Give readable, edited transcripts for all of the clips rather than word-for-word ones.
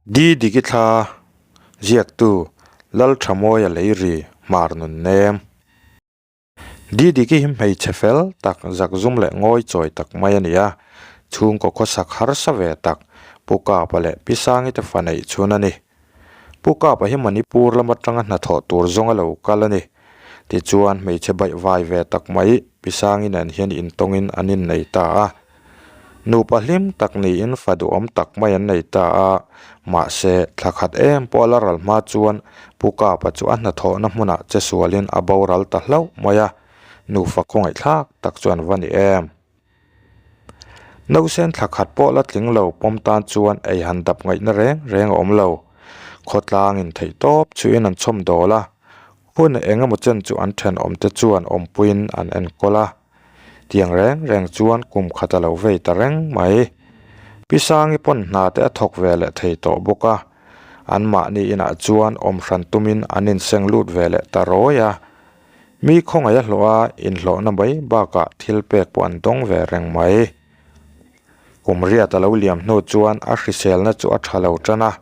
Di Diki thla ziaktu Lalthamawia Leiri hmar nun nem. Di Diki hi hmeichhe fel tak, zakzum leh ngawi chawi tak mai a ni a, chhungkaw khawsak harsa ve tak Pu Kapa leh Pi Sangi te fa neih chhun a ni. Pu Kapa hi Manipur lam atanga hnathawh tur zawng a lo kal a ni. Tichuan hmeichhe baih vai ve tak mai Pi Sangi nen hian intawngin an innei ta a. Nupa hlim tak niin fa duhawm tak mai an nei ta a, mahse thla khat em pawh a la ral hma chuan Pu Kapa chu a hnathawhna hmunah che sualin a boral ta hlauh mai a, nufa khawngaihthlak tak chu an va ni em. Nausen thla khat pawh la tling lo pawm tan chuan ei han dap ngaihna reng reng a awm lo. Khawtlangin theihtawp chhuihin an chhawm dawl a, hun eng emaw chen chu an thenawmte chuan awmpuiin an enkawl a. Tiang reng reng chuan kum khat a lo vei ta reng mai. Pi Sangi pawn hna te a thawk ve leh thei tawh bawk a, anmahni inah chuan awm hran tumin an inseng lut ve leh ta rawi a. Mi khawngaih a hlawh a, inhlawhna mai bakah thil pek pawh an dawng ve reng mai. Kum riat a lo liam hnu chuan a hriselna chu a tha lo tan a,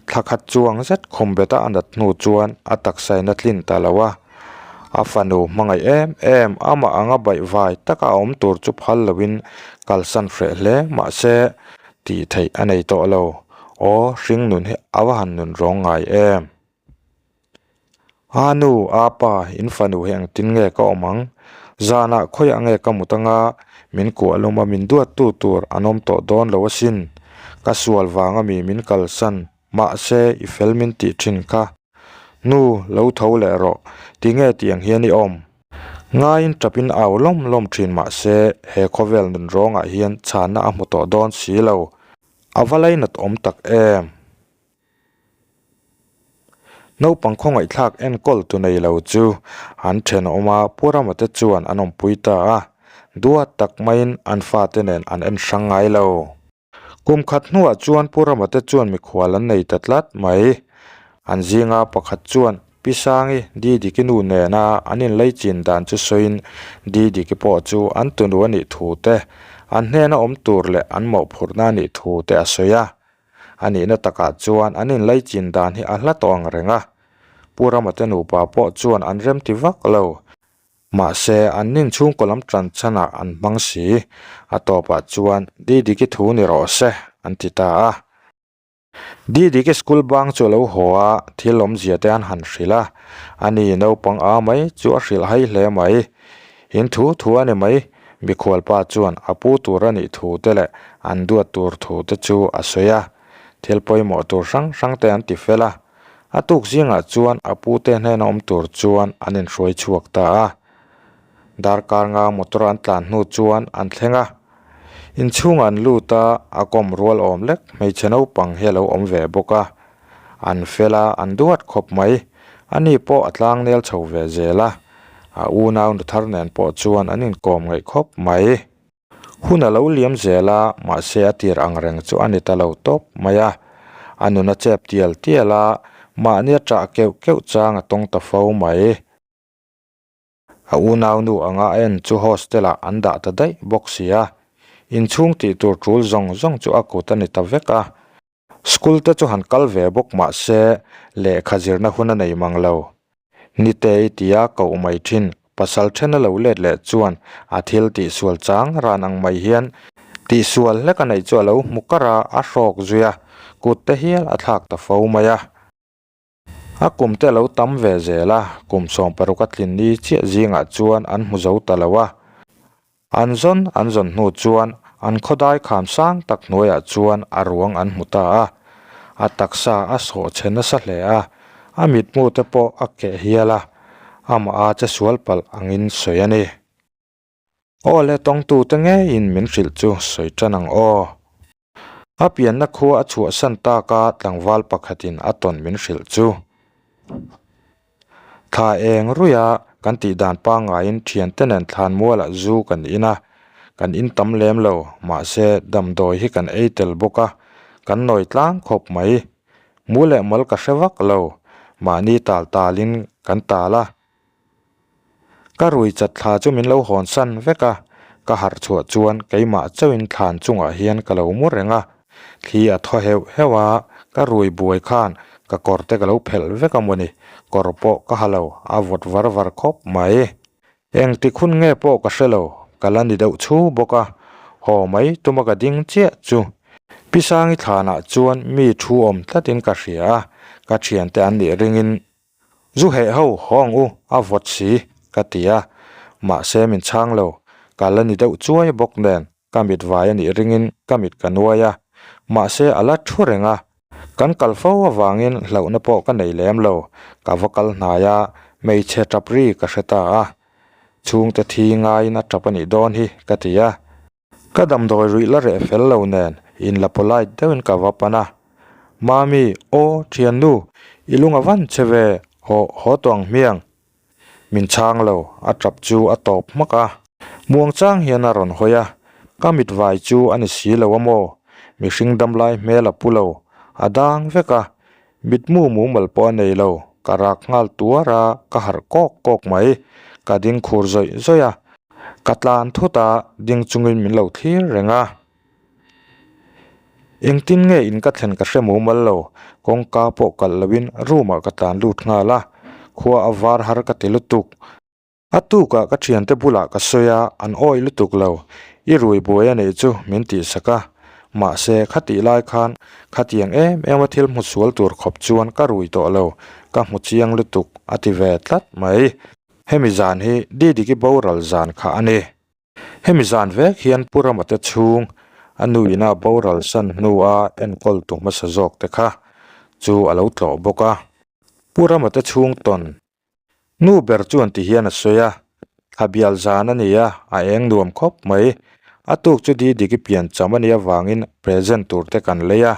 thla khat chuang zet khum beta a nat hnu chuan a taksain a tlin ta lo a, a fanu hmangaih em em amah anga baihvai taka a awm tur chu phal loin kalsan hreh hle mahse tih theih a nei tawh lo, aw hring nun hi a va han nun rawng ngai em. A nu, a pa, in fanu hi engtin nge ka awm ang? Zanah khawiah nge ka mut anga min kuah lawm a min duattu tur an awm tawh dawn lo asin. Ka sual vang ami min kalsan, mahse i fel min tih thin kha. Nu, lo tho leh rawh, tinge tiang hian i awm? Ngaiin tapin au lawm lawm thin mahse he khawvel nun rawngah hian chhanna a hmu tawh dawn si lo. A va lainat awm tak em? Naupang khawngaihthlak enkawl tu nei lo chu an thenawm a, Pu Rama te chuan an awmpui ta a, duat tak maiin an fate nen an en hrang ngai lo. Kum khat hnuah chuan Pu Rama te chuan mikhual an nei ta tlat mai. An zinga pakhat chuan Pi Sangi, Didiki nu nena an inleichin dan chu sawiin Didiki pawh chu an tunu a nih thu te, an hnena awm tur leh an mawhphurhna a nih thu te a sawi a. A nihna takah chuan an inlaichin dan hi a hla tawh ang reng a, Pu Rama te nupa pawh chuan an remti vak lo. Mahse, an nin chhungkaw lam tan chhanah an hmang si. A tawpah chuan Didiki thu ni rawh se, an ti ta a. Didiki school bang chu a lo haw a, thil awmzia te an han hrilh a. Ani naupang a mai chu a hrilh hai hle mai. In thu thu a ni mai, mikhualpa chuan a pu tur a nih thu te leh an duat tur thu te chu a sawi a, thil pawimawh tur hrang hrang te an ti fel a. A tuk zingah chuan a pu te hnena awm tur chuan an inhruai chhuak ta a. Darkar nga motor an tlan hnu chuan an thleng a. Inchhungah an lut a, a kawm rual awm lek hmeichhe naupang hi a lo awm ve bawk a. An fel a, an duat khawp mai. Ani pawh a tlangnel chho ve zel a. A unau nu thar nen pawh chuan an inkawm ngaih khawp mai. Hun a lo liam zel a, mahse a tir ang reng chu a ni ta lo tawp mai a. A nun a chep tial tial a, mahni a ṭah keuh keuh chang a tawng ta fo mai. A unau nu anga a en chu hostel ah an dah ta daih bawk si a, inchhung tih tur ṭul zawng zawng chu a kut a ni ta vek a. School te chu han kal ve bawk mah se lehkha zirna hun a nei mang lo. Nitei tia koh mai thin pasal then a lo let leh chuan a thil tihsual chang ran ang mai hian tihsual hlek a neih chu a lo hmu kar a, a hrawk zui a, kut te hial a thlak ta fo mai a. A kum te a lo tam ve zel a, kum 16 a tlin ni chiah zingah chuan an hmu zo ta lo a. An zawn an zawn hnu chuan an khawdai kham sang tak hnuaiah chuan a ruang an hmu ta a. A taksa a sawh chhe nasa hle a, a mitmu te pawh a keh hial a, amah a che sual palh angin sawi a ni. Aw le tawngtute ngeiin min hrilh chu sawi tan ang aw. A pianna khua a chhuahsan tak a tlangval pakhatin a tawn min hrilh chu. Thla eng ruia kan tih dan pangaiin thiante nen thlan mualah zu kan in a, kan in tam lem lo, mahse damdawi hi kan ei tel bawk a, kan nawi tlang khawp mai. Mu leh mal ka hre vak lo, mahni tal talin kan tal a. Ka rui chat thla chu min lo hawn san vek a, ka harh chhuah chuan keimah chauhin thlan chungah hian ka lo mu reng a, thli a thaw heuh heuh a, Ka rui buai khan ka kawr te ka lo phelh vek a mawni, kawr pawh ka ha lo, a vawt var var khawp mai. Engtik hun nge pawh ka hre lo, ka la ni deuh chhu bawk a, haw mai tuma ka ding chiah chu. Pi Sangi thlanah chuan mi thu awm tlatin ka hria a, ka thiante an nih ringin Zu heh ho haw ang u, a vawt si, ka ti a, mahse min chhang lo, ka la ni deuh chuai bawk nen ka mit vai a nih ringin ka mit ka nuai a, mahse a la thu reng a, kan kal fo avangin hlauhna pawh ka nei lem lo, ka va kal hnai a, hmeichhe tap ri ka hre ta a, chhungte thi ngaiin a tap a nih dawn hi ka ti a. Ka damdawi ruih la reh fel lo nen in la polite deuhin ka va pan a, Mami, aw thiannu, i lung a van che ve, haw haw tawh ang hmiang. Min chhang lo, a tap chu a tawp hmak a. Muangchang hian a rawn hawi a, ka mit vai chu a ni si lo a maw, mihring damlai hmel a pu lo, a dang vek a, mitmu mumal pawh a nei lo, ka rak nghal tuar a, ka harh kawk kawk mai, ka ding khur zawih zawih a, ka tlan thut a, ding chungin min lo thlir reng a. Engtin nge in ka thlen ka hre mumal lo, kawngka pawh kalh loin room ah ka tlan lut nghal a, khua a var har ka ti lutuk. A tukah ka thiante bulah ka sawi a, an awih lutuk lo, i rui buai a neih chu min tihsak a, mahse khatih lai khan khatiang em em a thil hmu sual tur khawp chuan ka rui tawh lo, ka hmu chiang lutuk a ti ve tlat mai. Hemi zan hi Didiki boral zan kha a ni. Hemi zan vek hian Pu Rama te chhung a nuina boral san hnua enkawl tu hmasa zawk te kha chu a lo tlawh bawk a. Pu Rama te chhung tawn nu ber chuan ti hian a sawi a, Thla bial zan a ni a, a eng nuam khawp mai. A tuk chu Didiki pian cham a nih avangin present tur te kan lei a.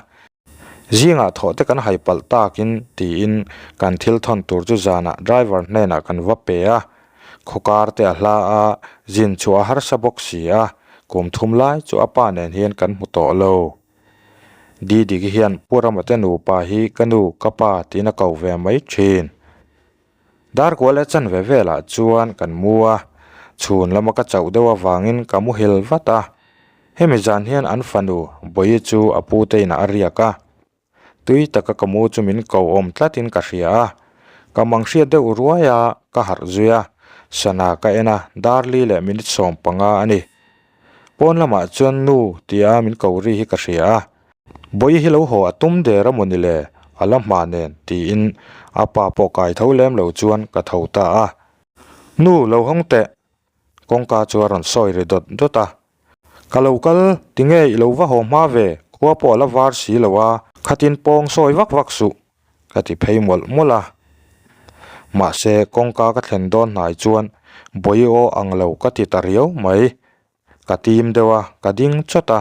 Zingah thawh te kan hai palh takin tiin kan thil thawn tur chu zanah driver hnenah kan va pe a, khawkar te a hla a, zin chhuah a harsa bawk si a, kum thum lai chu a pa nen hian kan hmu tawh lo. Didiki hian Pu Rama te nupa hi ka nu ka pa tiin a ko ve mai thin. Darkual leh chanve velah chuan kan mu a, chhun lama ka chauh deuh avangin ka muhil vat a. Hemi zan hian an fanu Bawihi chu a pu te inah a riak a, tui taka ka mu chu min ko awm tlatin ka hria a, ka mang hriat deuh ruai a, ka harh zui a, sana ka en a, darli leh minute 15 a ni. Pawn lamah chuan nu tia min ko ri hi ka hria a, Bawihi hi lo haw a tum der a mawni le, a la hma nen tiin a pa pawh kai tho lem lo chuan ka tho ta a. Nu lo hawng teh, kawngka chu a rawn sawi ri dawt dawt a. Ka lo kal, tinge i lo va haw hma ve, khua pawh a la var si lo a, khatin pawng sawi vak vak suh, ka ti phei mawlh mawlh a. Mahse, kawngka ka thlen dawn hnai chuan Bawihi aw ang lo ka ti ta riau mai. Ka tim deuh a, ka ding chawt a.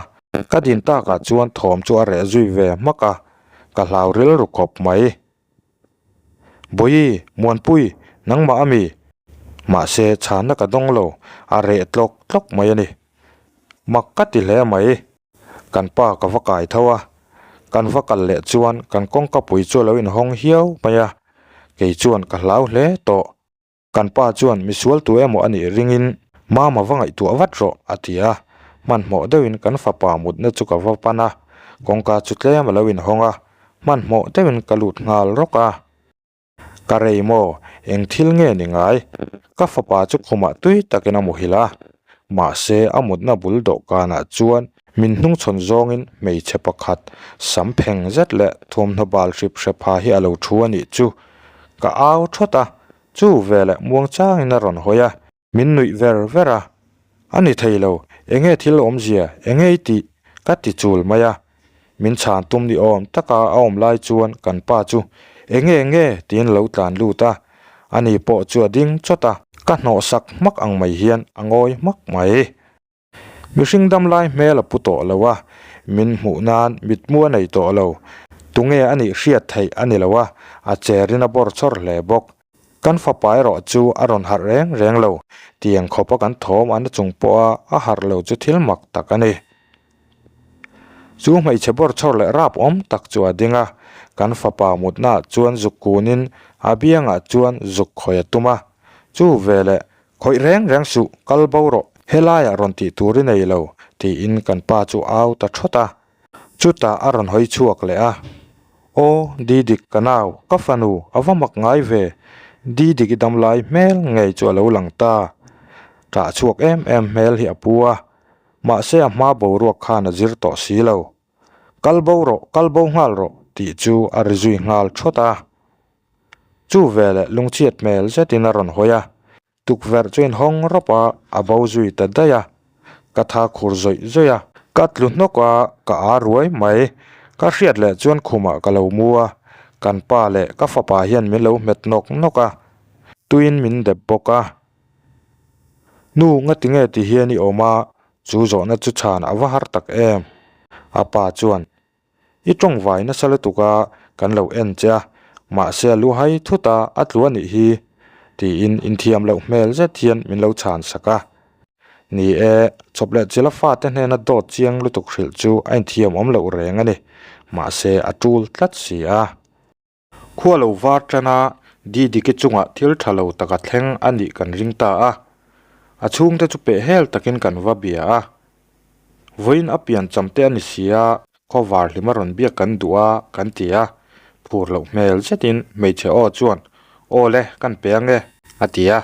Ka din takah chuan thawm chu a reh zui ve hmak a, ka hlau rilru khawp mai. Bawihi, Muanpui, nangmah a mi? Mahse, chhanna ka dawng lo, a reh tlawk tlawk mai a ni. Mak ka ti hle mai. Kan pa ka va kai tho a, kan va kal leh chuan kan kawngka pui chu a lo inhawng hiau mai a, kei chuan ka hlau hle tawh. Kan pa chuan misual tu emaw a nih ringin Mama va ngaihtuah vat rawh a ti a, hmanhmawh deuhin kan fapa mutna chu ka va pan a, kawngka chu tlem a lo inhawng a, hmanhmawh deuhin ka lut nghal rawk a. Ka rei maw, eng thil nge ni ngai? Ka fapa chu khumah tui takin a muhil a, mahse a mutna bul dawhkanah chuan min hnungchhawn zawngin hmeichhe pakhat sam pheng zet leh thuamhnaw bal hrip hrep ha hi a lo thu a nih chu. Ka au thawt a, chu veleh muang changin a rawn hawi a, min nuih ver ver a, A ni thei lo, enge thil awmzia, enge i tih? ka ti chul mai a. Min chhan tum ni awm taka a awm lai chuan kan pa chu enge enge tiin lo tlan lut a, ani pawh chu a ding chawt a, ka hnawhsak hmak ang mai hian a ngawi hmak mai. Mihring dam lai hmel a pu tawh lo a, min hmuh nan mitmu a nei tawh lo. Tunge a nih hriat theih a ni lo a, a cherin a bawr chawr hle bawk. Kan fapa erawh chu a rawn harh reng reng lo, tiang khawpa kan thawm a na chung pawha a harh lo chu thil mak tak a ni. Chu hmeichhe bawr chawr leh rap awm tak chu a ding a, kan fapa mutnaah chuan zuk kunin a biangah chuan zuk khawih a tum a, chu veleh Khawih reng reng suh, kal bo rawh, helaiah rawn tih tur i nei lo, tiin kan pa chu au ta thawt a. Chutah a rawn hawi chhuak leh a. Aw, Didik, ka nau, ka fanu, a va mak ngai ve. Didik i damlai hmel ngei chu a lo lang ta. Ṭah chhuak em em hmel hi a pu a, mahse a hma boruak khan a zir tawh si lo. Kal bo rawh, kal bo nghal rawh tih chu a ri zui nghal thawt a. Chu veleh lungchhiat hmel zetin a rawn hawi a, Tukverh chu inhawng rawp a, a bo zui ta daih a. Ka tha khur zawih zawih a. Ka tlu hnawk a, ka aa ruai mai. Ka hriat leh chuan khumah ka lo mu a. Kan pa leh ka fapa hian min lo hmet nawk nawk a. Tuiin min dep bawk a. Nu, ngatinge ti hian i awm a? Chu zawhna chu chhan a va har tak em? A pa chuan I tawngvai nasa lutuk a, kan lo en che a, mahse a lu hai thut a, a tlu a nih hi, tiin inthiam loh hmel zet hian min lo chhan sak a. Ni e, chawp leh chila fate hnena dawt chiang lutuk hrilh chu a inthiam awm loh reng a ni, mahse a tul tlat si a. Khua lo var tan a, Didiki chungah thil tha lo taka thleng a nih kan ring ta a. A chhungte chu peh hel takin kan va bia a. Vawiin a pian cham te a ni si a, khawvar hlima rawn biak kan duh a kan ti a. Phur loh hmel zetin hmeichhe aw chuan, Aw le, kan pe ange, a ti a.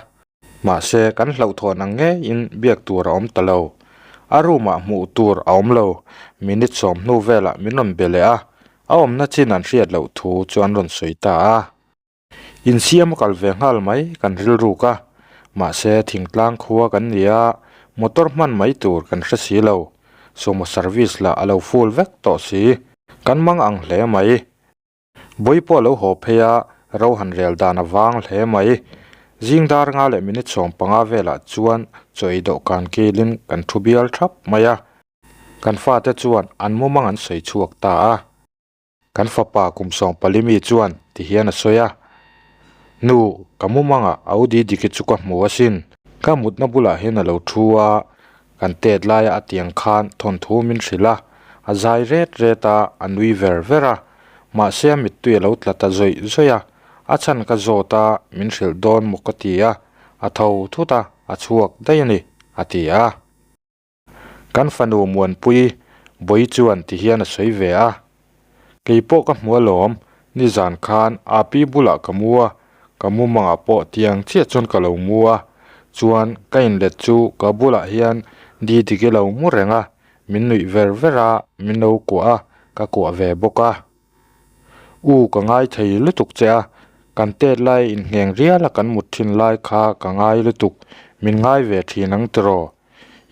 Mahse, kan hlauhthawn ang ngeiin biak tur a awm ta lo. A room-ah hmuh tur a awm lo. Minute 10 velah min rawn be leh a, a awmna chin an hriat loh thu chu an rawn sawi ta a. Insiam a kal ve nghal mai kan rilruk a, mahse thingtlang khua kan ni a, motor hman mai tur kan hre si lo. Sumo service lah a lo full vek tawh si. Kan mang ang hle mai. Bawi pawh a lo haw phei a, ro han rel dan a vang hle mai. Zing dar nga leh minute 15 velah chuan chaw ei dawhkan kilin kan thu bial thap mai a. Kan fate chuan an mumang an sawi chhuak ta a. Kan fapa kum 14 mi chuan ti hian a sawi a, Nu, ka mumangah Audi Diki chu ka hmu asin. Ka mutna bulah hian a lo thu a, kan tet laia a tiang khan thawnthu min hrilh a, a zai ret ret a, a nui ver ver a. Mahse a mittui a lo tla ta zawih zawih a, a chhan ka zawt a, min hrilh dawn maw ka ti a, a tho thut a, a chhuak daih a ni, a ti a. Kan fanu Muanpui Bawi chuan ti hian a sawi ve a, Kei pawh ka hmu alawm, nizan khan Api bulah ka mu a, ka mumangah pawh tiang chiah chuan ka lo mu a, chuan ka inlet chu ka bulah hian Didiki lo mu reng a, min nuih ver ver a, min lo kuah a, ka kuah ve bawk a. U ka ngai thei lutuk che a, kan tet lai inhneng rial a kan mut thin lai kha ka ngai lutuk, min ngai ve thin ang tiraw?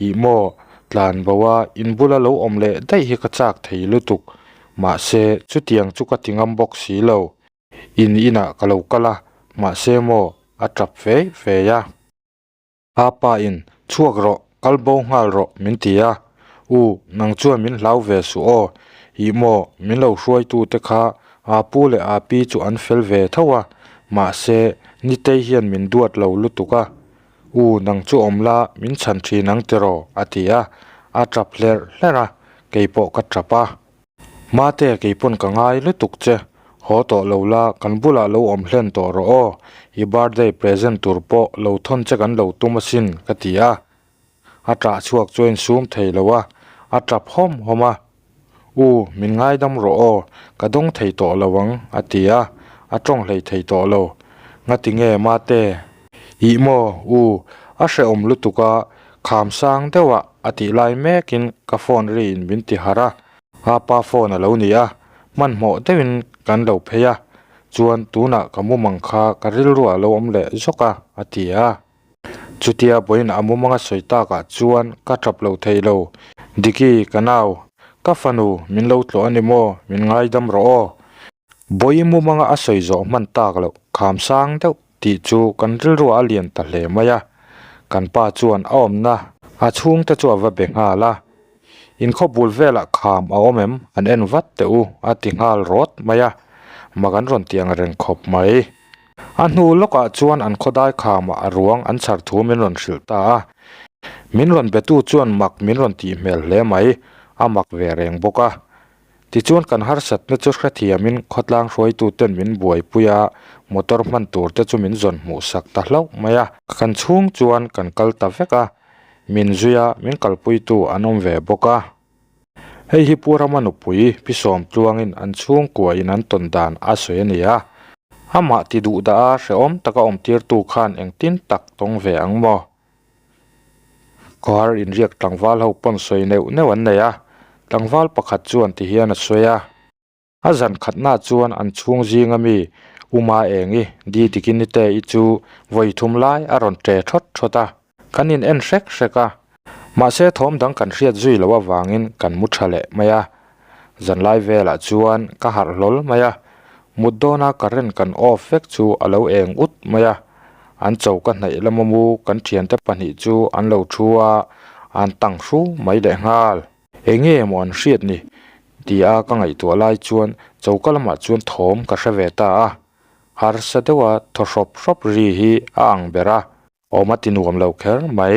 Ih maw, tlan bo a in bula lo awm leh daih hi ka chak thei lutuk, mahse chutiang chu ka ti ngam bawk si lo. In inah ka lo kal a, mahse maw a tap fei fei a. A pa in, Chhuak rawh, kal bo nghal rawh, min ti a. U, nang chuan min hlau ve suh aw. Ih maw, min lo hruaitu te kha a pu leh a pi chu an fel ve tho a, mahse, Nitei hian min duat lo lutuk a. U, nang chu awm la, min chhan thin ang tiraw, a ti a. A tap hlerh hlerh a, kei pawh ka tap a. Mate, keipawn ka ngai lutuk che. Haw tawh lo la, kan bulah lo awm hlen tawh rawh aw. I birthday present tur pawh lo thawn che kan lo tum asin, ka ti a. A ṭah chhuak chu a insum thei lo a, a ṭap hawm hawm a. U, min ngaidam rawh aw, ka dawng thei tawh lo ang, a ti a, a ṭawng hlei thei tawh lo. Ngati nge Mate? Ih maw, u, a hrehawm lutuk a, kham sang deuh a a tih lai mekin ka phone riin min ti harh a. A pa phone a lo ni a, hmanhmawh deuhin kan lo phei a, chuan tunah ka mumang kha ka rilruah a lo awm leh zawk a, a ti a. Chutia vawiin a mumanga sawi takah chuan ka tap lo thei lo, Diki, ka nau, ka fanu min lo tlawh a ni maw, min ngaidam rawh aw. Vawiin mumanga a sawi zawh hman tak loh kham sang deuh tih chu kan rilruah a lian ta hle mai a, kan pa chuan a awmna a chhungte chu a va be nghal a. In khaw bul velah kham a awm em? An en vat teh u, a ti nghal rawt mai a, mak an rawn ti ang reng khawp mai. A hnu lawkah chuan an khawdai khamah a ruang an chhar thu min rawn hrilh ta a. Min rawn betu chuan mak min rawn tih hmel hle mai, a mak ve reng bawk a. Tichuan kan harsatna chu hrethiamin khawtlang hruaituten min buaipui a, motor hman tur te chu min zawn hmuh sak ta hlauh mai a. Kan chhung chuan kan kal ta vek a, min zui a, min kalpuitu an awm ve bawk a. Hei hi Pu Rama nupui Pi Sawmtluangin an chhungkua in an tawn dan a sawi a ni a. Amah ti duh dah a hrehawm taka awmtirtu khan engtin tak tawng ve ang maw? Khawhar inriak tlangval ho pawn sawi neuh neuh an nei a, tlangval pakhat chuan ti hian a sawi a. A zan khatna chuan an chhung zinga mi Uma Engi, Di Dikinite i chu vawi thum lai a rawn ṭe thawt thawt a, kan in en hrek hrek a. Mahse thawm dang kan hriat zui loh avangin kan mu ṭha leh mai a. Zanlai velah chuan ka harh hlawl mai a, mut dawna current kan off vek chu a lo eng ut mai a. An choka hnaih lama mu kan ṭhiante pahnih chu an lo ṭhu a, an tang hru mai lehnghal. Enge maw an hriat ni? ti a ka ngaihtuah lai chuan choka lamah chuan thawm ka hre ve ta a, harsa deuha thaw hrawp hrawp ri hi a ang ber a, awm a ti nuam lo kher mai.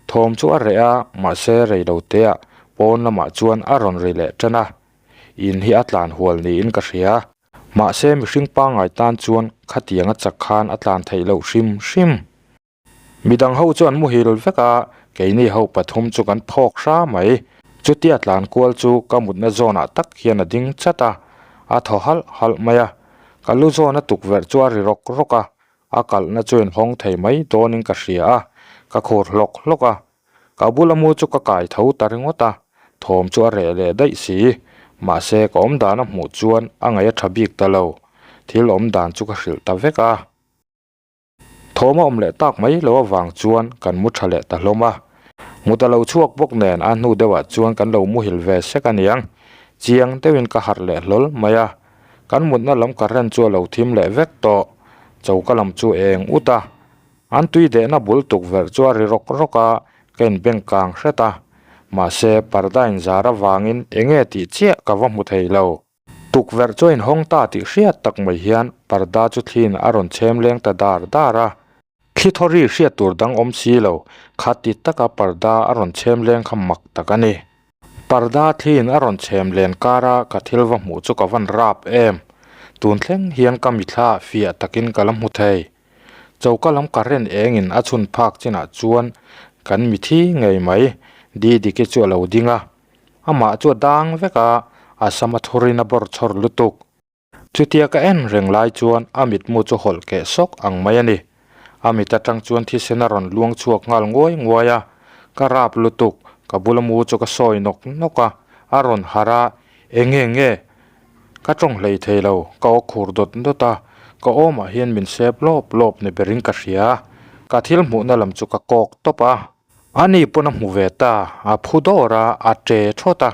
Thawm chu a reh a, mahse rei lo teah pawn lamah chuan a rawn ri leh tan a, in hi a tlan hual niin ka hria. Mahse mihring pangngai tan chuan khatianga chak khan a tlan theih loh hrim hrim. Midang ho chu an muhil vek a, keini ho pathum chu kan phawk hra mai. Chutia tlan kual chu ka mutna zawnah tak hian a ding chat a, a thaw halh halh mai a. Ka lu zawn a tukverh chu a ri rawk rawk a, a kalhna chu inhawng thei mai dawnin ka hria a, ka khur hlawk hlawk a. Ka bula mu chu ka kai tho ta ringawt a, thawm chu a reh leh daih si. Mahse ka awmdan a hmuh chuan a ngaih a tha bik ta lo, thil awmdan chu ka hrilh ta vek a. Thawm a awm leh tak mai lo avang chuan kan mu tha leh ta hlawm a. Mut a lo chhuak bawk nen a hnu deuhah chuan kan lo muhil ve sek a niang. Chiang deuhin ka harh leh hlawl mai a. Kan mutna lam current chu a lo thim leh vek tawh. Choka lam chu eng ut a. An tui dehna bul tukverh chu a ri rawk rawk a, ka inbeng kang hret a. Mahse parda inzar avangin enge tih chiah ka va hmu thei lo. Tukverh chu a inhawng ta tih hriat tak mai hian parda chu thliin a rawn chhem leng ta dar dar a. Thli thaw ri hriat tur dang awm si lo, kha ti taka parda a rawn chhem leng kha mak tak a ni. Parda thliin a rawn chhem len kara ka thil va hmuh chu ka van rap em. Tun thleng hian ka mithla fiah takin ka la hmu thei. Choka lam current engin a chhun phak chinah chuan kan mithi ngei mai. Didiki chu a lo ding a. Amah chu a dang vek a, a sam a thurin a bawr chhawr lutuk. Chutia ka en reng lai chuan a mitmu chu hawlh keh sawk ang mai a ni. A mit atang chuan thisen a rawn luang chhuak nghal nguai nguai a, ka rap lutuk, ka bula mu chu ka sawi nawk nawk a, a rawn harh a, Enge nge? Ka tawng hlei thei lo, ka aw khur dawt dawt a, ka awmah hian min sep lawp lawp ni berin ka hria. Ka thil hmuhna lam chu ka kawk tawp a. Ani pawn a hmu ve ta, a phu dawr a, a ṭe thawt a,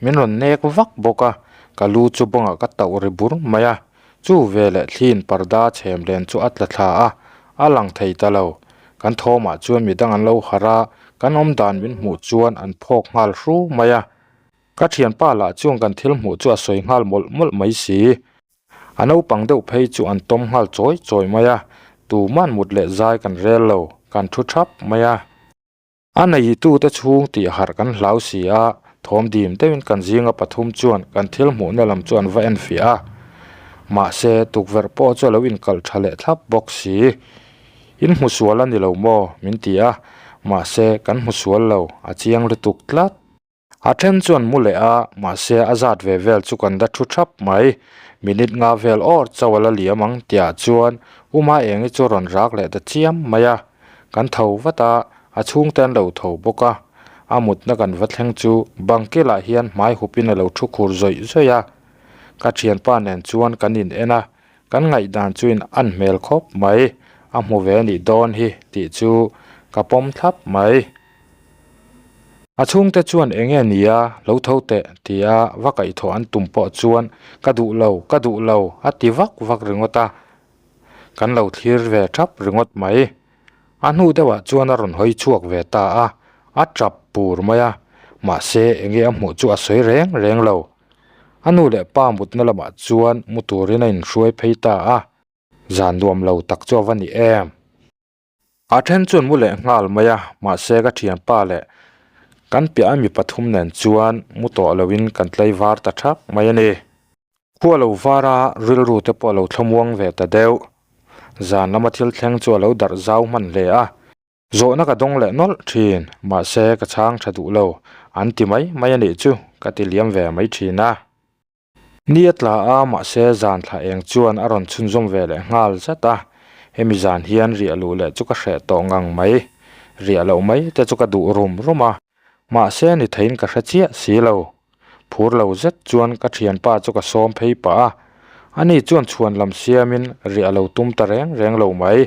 min rawn nek vak bawk a, ka lu chu bawngah ka tauh ri bur mai a, chu veleh thliin parda chhem len chu a tla thla a, a lang thei ta lo. Kan thawmah chuan midang an lo harh a, kan awmdan min hmuh chuan an phawk nghal hru mai a. Ka thianpa lah chuan kan thil hmuh chu a sawi nghal mawlh mawlh mai si. A naupang deuh phei chu an tawm nghal chawi chawi mai a, tuman mut leh zai kan rel lo, kan thu thap mai a. A neitute chhung tih harh kan hlau si a, thawm dim deuhin kan zinga pathum chuan kan thil hmuhna lam chu an va enfiah a. Mahse, tukverh pawh chu a lo inkalh tha leh thlap bawk si. In hmu sual a ni lo maw? min ti a, mahse kan hmu sual lo, a chiang lutuk tlat. A then chuan mu leh a, mahse a zat ve vel chu kan la thu thap mai. Minute nga vel awr chauh a la liam ang tihah chuan Uma Engi chu rawn rak leh ta chiam mai a. Kan tho vat a, a chhungte an lo tho bawk a. A mutna kan va thleng chu bang kilah hian hmai hupin a lo thu khur zawih zawih a. Ka thianpa nen chuan kan in en a, kan ngaihdan chu in an hmel khawp mai. A hmu ve anih dawn hi tih chu ka pawm thlap mai. A chhungte chuan eng nge nia lo tho teh tia va kaihthawh an tum pawh chuan ka duh lo, ka duh lo a ti vak vak ringawt a, kan lo thlir ve thap ringawt mai. A hnu deuhah chuan a rawn hawi chhuak ve ta a, a tap pur mai a, mahse eng nge a hmuh chu a sawi reng reng lo. A nu leh pa mutna lamah chuan mu turin a inhruai phei ta a, zan nuam lo tak chu a va ni em. A then chuan mu leh nghal mai a, mahse ka thianpa leh kan piah a mi pathum nen chuan mu tawh loin kan tlei var ta thak mai a ni. Khua lo var a, rilru te pawh a lo thlamuang ve ta deuh. Zan lama thil thleng chu a lo darh zau hman hle a, zawhna ka dawng leh nawlh thin, mahse ka chhang tha duh lo, an ti mai mai a nih chu. ka ti liam ve mai thin a. Ni a tla a, mahse zan thla eng chuan a rawn chhunzawm ve leh nghal zat a. Hemi zan hian riah luh leh chu ka hreh tawh ngang mai. Riah loh mai te chu ka duh rum rum a, mahse ni theiin ka hre chiah si lo. Phur lo zet chuan ka thianpa chu ka sawm phei pah a, ani chuan chhuan lam siamin riah lo tum ta reng reng lo mai.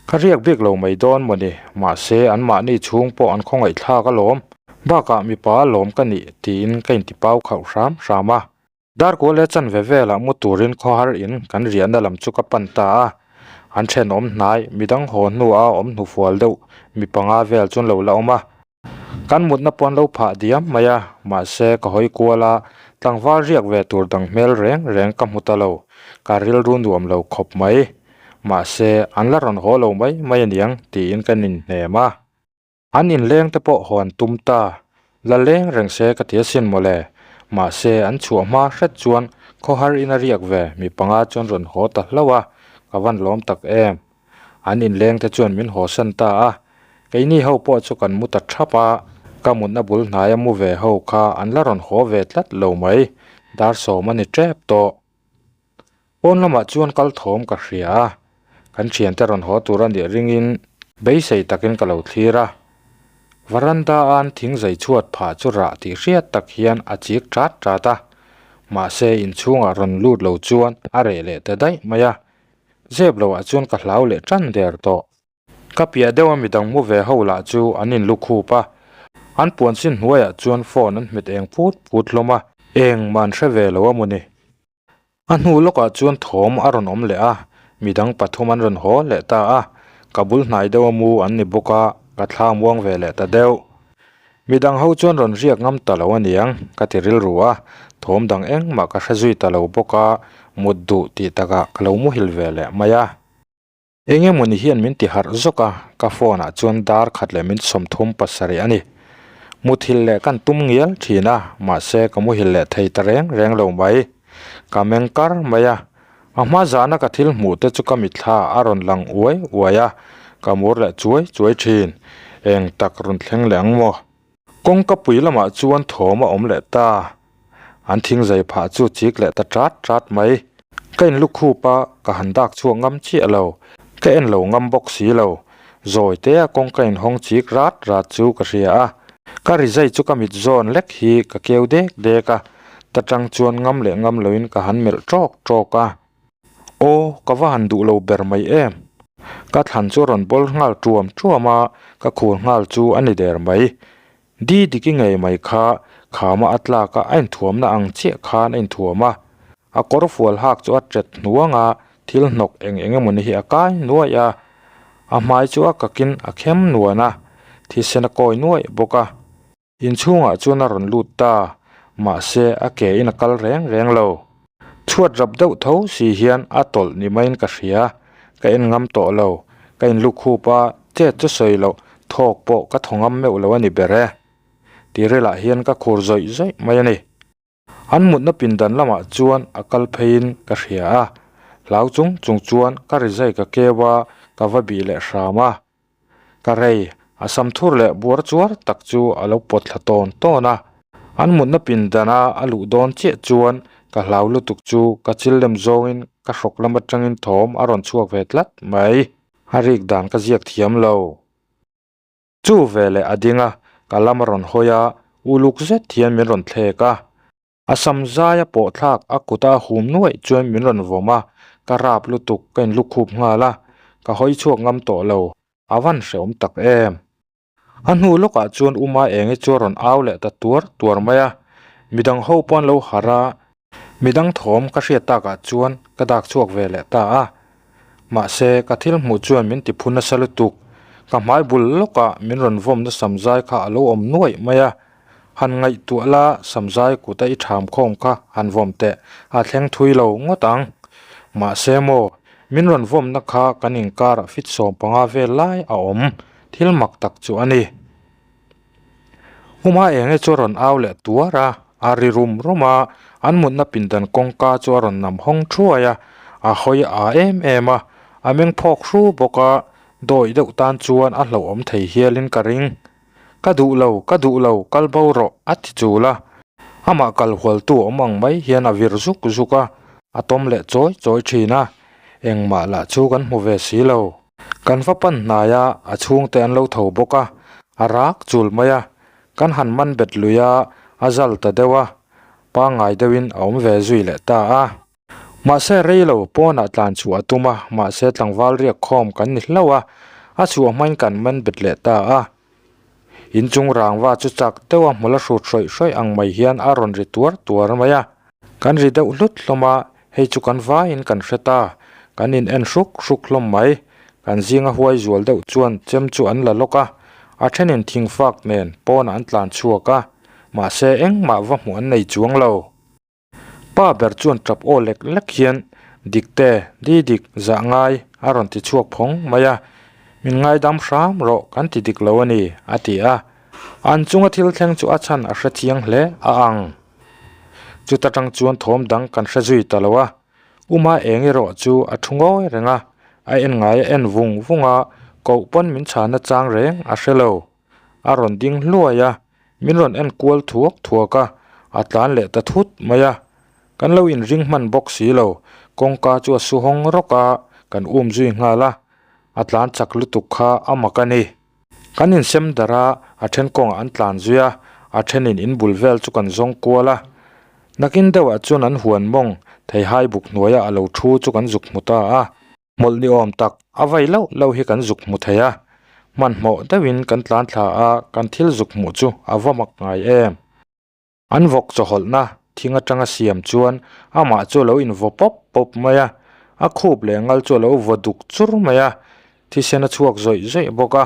Ka riak bik lo mai dawn mawni, mahse anmahni chhung pawh an khawngaihthlak alawm. Bakah mipa alawm ka nih tiin ka intipau khauh hram hram a. Darkual leh chanve velah mu turin khawhar in kan riahna lam chu ka pan ta a. An thenawm hnai, midang haw hnua awm hnufual deuh mi panga vel chuan lo la awm a. Kan mutna pawh an lo phah diam mai a, mahse ka hawi kual a, tlangval riak ve tur dang hmel reng reng ka hmu ta lo, ka rilru nuam lo khawp mai. Mahse an la rawn haw lo mai mai aniang tiin ka ninhnem a. An inleng te pawh haw an tum ta, la leng reng se ka ti asin mawle. Mahse an chhuah hma hret chuan khawhar in a riak ve mi panga chuan rawn haw ta hlauh a, ka van lawm tak em. An inleng te chuan min haw san ta a, keini ho pawh chu kan mu ta thap a, ka mutna bul hnaia mu ve ho kha an la rawn haw ve tlat lo mai, dar sawm a ni tep tawh. Pawn lamah chuan kal thawm ka hria a, kan thiante rawn haw tur a nih ringin beisei takin ka lo thlir a, varanda an thing zai chhuat phah chu rah tih hriat tak hian a chik tat tat a, mahse inchhungah rawn lut lo chuan a reh leh ta daih mai a. Zep loh ah chuan ka hlau leh tan der tawh. Ka piah deuh a midang mu ve ho lah chu an in lu khup a, an puan sin hnuai ah chuan phone an hmet eng phut phut hlawm a, eng mah an hre ve lo a maw ni. A hnu lawk ah chuan thawm a rawn awm leh a, midang pathum an rawn haw leh ta a, ka bul hnai deuh a mu an ni bawk a, ka thla muang ve leh ta deuh. Midang ho chuan rawn riak ngam ta lo aniang ka ti rilru a, thawm dang engmah ka hre zui ta lo bawk a, mut duh tih takah ka lo muhil ve leh mai a. Eng emawni hian min ti harh zawk a, ka phone ah chuan dar khat leh min 30 pasarih a ni. Muthilh leh kan tum ngial thin a, mahse ka muhil leh thei ta reng reng lo mai. Ka meng kar mai a, a hma zana ka thil hmuh te chu ka mitthla a rawn lang uai uai a, ka mur leh chuai chuai thin. Eng tak rawn thleng leh ang maw? Kawngka pui lamah chuan thawm a awm leh ta. An thing zai phah chu chik leh ta tat tat mai. Ka in lukhup a, ka han dak chhuak ngam chiah lo. Ka en lo ngam bawk si lo. Zawi te a kawngka in hawng chik rat rat chu ka hria a. Ka rizai chu ka mit zawn lek hi ka keu dek dek a. Ta tang chuan ngam leh ngam loin ka han melh tawk tawk a. Aw, ka va han duh lo ber mai em. Ka thlan chu a rawn bawl nghal tuam tuam a, ka khur nghal chu a ni der mai. Di diki ngei mai kha khama a tlak a, a inthuamna ang chiah khan a inthuam a. A kawr fual hak chu a tet hnuang a, thil hnawk eng eng emawni hi a kai nuaih a. A hmai chu a kakin a khem nuan a, thisen a kawi nuaih bawk a. Inchhungah chuan a rawn lut ta, mahse a ke in a kal reng reng lo. Chhuat rap deuh tho si hian a tawlh ni maiin ka hria, ka en ngam tawh lo, ka in lukhup a, chet chu sawi loh, thawk pawh ka thaw ngam meuh lo a ni ber e. Tirilah hian ka khur zawih zawih mai a ni. An mutna pindan lamah chuan a kal pheiin ka hria a, hlau chung chung chuan ka rizai ka keu a, ka va bih leh hram a. Ka rei, a sam thur leh buar chuar tak chu a lo pawt thla tawn tawn a. An mutna pindana a luh dawn chiah chuan ka hlau lutuk chu ka chil lem zawngin ka hrawk lam atangin thawm a rawn chhuak ve tlat mai. A rik dan ka ziak thiam lo. Chu veleh a ding a, ka lam a rawn hawi a, uluk zet hian min rawn thlek a. A sam zaia pawh thlak a kuta a hum nuaih chuan min rawn vawm a, ka rap lutuk ka inlukhup nghal a, ka hawi chhuak ngam tawh lo, a van hrehawm tak em. A hnu lawkah chuan Uma Engi chu a rawn au leh ta tuar tuar mai a, midang ho pawh an lo harh a, midang thawm ka hriat takah chuan ka dak chhuak ve leh ta a, Mahse, ka thil hmuh chuan min ti phu nasa lutuk. Ka hmai bul lawkah min rawn vawmna samzai kha a lo awm nuaih mai a. Han ngaihtuah la, samzai kuta i ṭham khawm kha han vawm teh, a thleng thui lo ngawt ang. Mahse maw, min rawn vawmna kha kan inkarah fit 15 vel lai a awm, thil mak tak chu a ni. Uma enge chu a rawn au leh tuar a, a ri rum rum a, an mutna pindan kawngka chu a rawn nam hawng thuai a, a hawi a em em a, a meng phawk hru bawk a, dawih deuh tan chuan a hlauhawm thei hialin ka ring. Ka duh lo, ka duh lo, kal bo rawh, a ti chul a. Amah kal hualtu awm ang mai hian a vir zuk zuk a, a tawm leh chawi chawi thin a, engmah lah chu kan hmu ve si lo. Kan va pan hnai a, a chhungte an lo tho bawk a, a rak chul mai a, kan han man bet lui a, a zal ta deuh a, pangngai deuhin a awm ve zui leh ta a. Mahse rei lo pawnah tlan chhuah a tum a, mahse tlangval riak khawm kan ni hlauh a, a chhuah hmain kan man bet leh ta a. Inchung rangva chu chak deuha hmul a hrut hrawih hrawih ang mai hian a rawn ri tuar tuar mai a. Kan ri deuh hlut hlawm a, hei chu kan vaiin kan hre ta. Kan in en hruk hruk hlawm mai. Kan zinga huai zual deuh chuan chem chu an la lawk a, a thenin thingfak nen pawnah an tlan chhuak a, mahse engmah va hmuh an nei chuang lo. Pa ber chuan tap aw lek lek hian Dikte, di dik, zah ngai a rawn ti chhuak phawng mai a, Min ngaidam hram rawh kan ti dik lo a ni, a ti a. An chunga thil thleng chu a chhan a hre chiang hle a ang. Chuta tang chuan thawm dang kan hre zui ta lo a, Uma eng erawh chu a thu ngawi reng a, a en ngai a en vung vung a, koh pawn min chhana chang reng a hre lo. A rawn ding hluai a, Min rawn en kual thuak thuak a, a tlan leh ta thut mai a. Kan lo inring hman bawk si lo, kawngka chu a su hawng rawk a, kan um zui nghal a. A tlan chak lutuk kha a mak a ni. Kan insem darh a, a then kawngah an tlan zui a, a thenin in bul vel chu kan zawng kual a. Nakin deuhah chuan an huan mawng theihai buk hnuaiah a lo thu chu kan zuk hmu ta a. Hmawlh ni awm tak a vai loh loh hi kan zuk hmu thei a, hmanhmawh deuhin kan tlan thla a, kan thil zuk hmuh chu a va mak ngai em. An vawk chawhawlhna thing atanga siam chuan amah chu a lo invaw pawp pawp mai a, a khup leh ngal chu a lo vaw duk chur mai a, thisen a chhuak zawih zawih bawk a,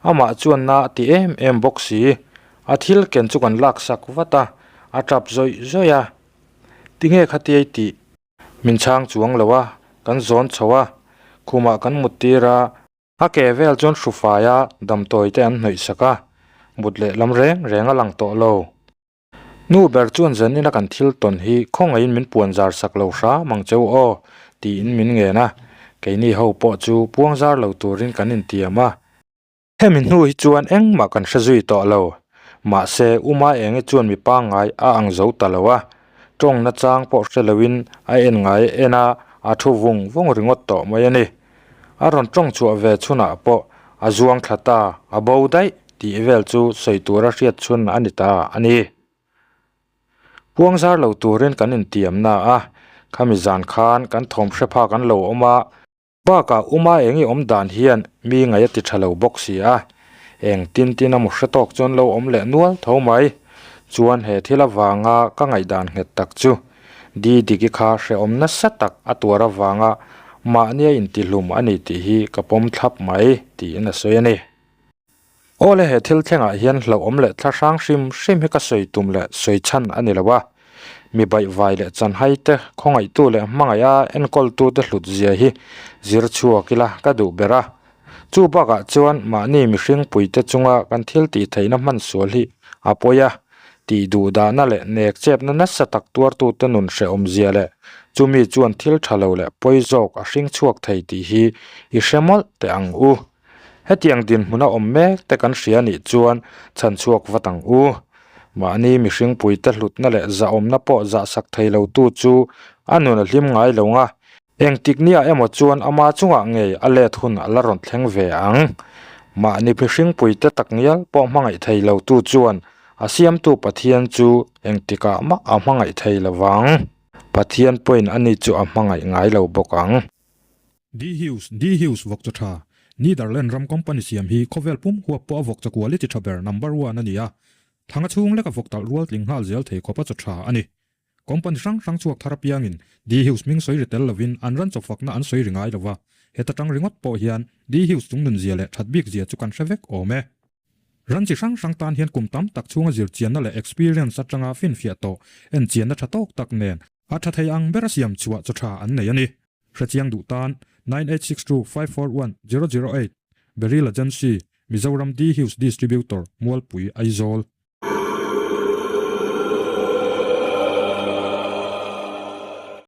amah chuan na a ti em em bawk si, a thil ken chu kan laksak vat a, a tap zawih zawih a, tinge khatiai tih? Min chhang chuang lo a, kan zawn chho a, khumah kan mut tir a. A ke vel chuan hrufai a damtawi te an hnawih sak a, mut leh lam reng reng a lang tawh lo. Nu ber chuan zanin a kan thil tawn hi khawngaihin min puan zar sak lo hram ang cheu aw tiin min ngen a, keini ho pawh chu puang zar lo turin kan intiam a. Hemi hnu hi chuan engmah kan hre zui tawh lo. Mahse, Uma Enge chuan mi pangngai a ang zo ta lo a, tawng nachang pawh hre loin a en ngai en a, a thu vung vung ringawt tawh mai a ni. A rawn tawng chhuah ve chhunah pawh a zuang thla ta, a bo daih tih vel chu sawi tura hriat chhun a ni ta a ni. Puang zar lo turin kan intiamna a, khami zan khan kan thawm hre phak an lo awm a, Bakah Uma eng i awm dan hian mi ngaih a ti tha lo bawk si a, eng tin tin a mu hre tawk chuan lo awm leh nual tho mai. Chuan he thil avanga ka ngaihdan nghet tak chu Didiki kha hrehawm nasa tak a tuar avanga mahnia intihlum a ni tih hi ka pawm thlap mai tiin a sawi a ni. Awle he thil thlengah hian hlauhawm leh thla hrang hrim hrim hi ka sawi tum leh sawi chhan a ni lo a, mi baihvai leh chanhai te, khawngaihtu leh hmangaih a enkawltu te hlut zia hi zir chhuak ila ka duh ber a. Chu bakah chuan mahni mihring puite chunga kan thil tih theihna hman sual hi a pawi a, tih duh dahna leh nek chepna nasa tak tuartute nun hrehawm zia leh chumi chuan thil tha lo leh pawi zawk a hring chhuak thei tih hi i hre mawlh teh ang u. Hetiang dinhmun a awm mek te kan hria nih chuan chhan chhuak vat ang u. Mahni mihring puite hlutna leh zahawmna pawh zahsak thei lo tu chu a nun a hlim ngai lo nga, engtik nia emaw chuan ama chungah ngei a let hun a la rawn thleng ve ang. Mahni mihring puite takngial pawh hmangaih thei lo tu chuan a siamtu Pathian chu engtikah mah a hmangaih thei lo vang. Pathian pawhin ani chu a hmangaih ngai lo bawk ang. D Hughes, D Hughes vawk chaw tha. Netherland ram company siam hi khawvel pum huap pawh a vawk chaw quality tha ber number one a ni a. Thanga chhung leka vawk talh rual tling nghal zel thei khawp a chaw tha a ni. Company hrang hrang chhuak thar apiangin D Hughes hming sawi ri tel lovin an ran chaw fakna an sawi ri ngai lova. Heta tang ringawt pawh hian D Hughes chung nunzia leh that bik zia chu kan hre vek awm e. Ran chi hrang hrang tan hian kum tam tak chhunga zir chianna leh experience atanga finfiah tawh enchianna tha tawk tak nen a tha thei ang bera siam chhuah chaw tha an nei a ni. Hrechiang duh tan, 9862541008, Beryl Agency, Mizoram D Hughes Distributor, Mualpui, Aizawl.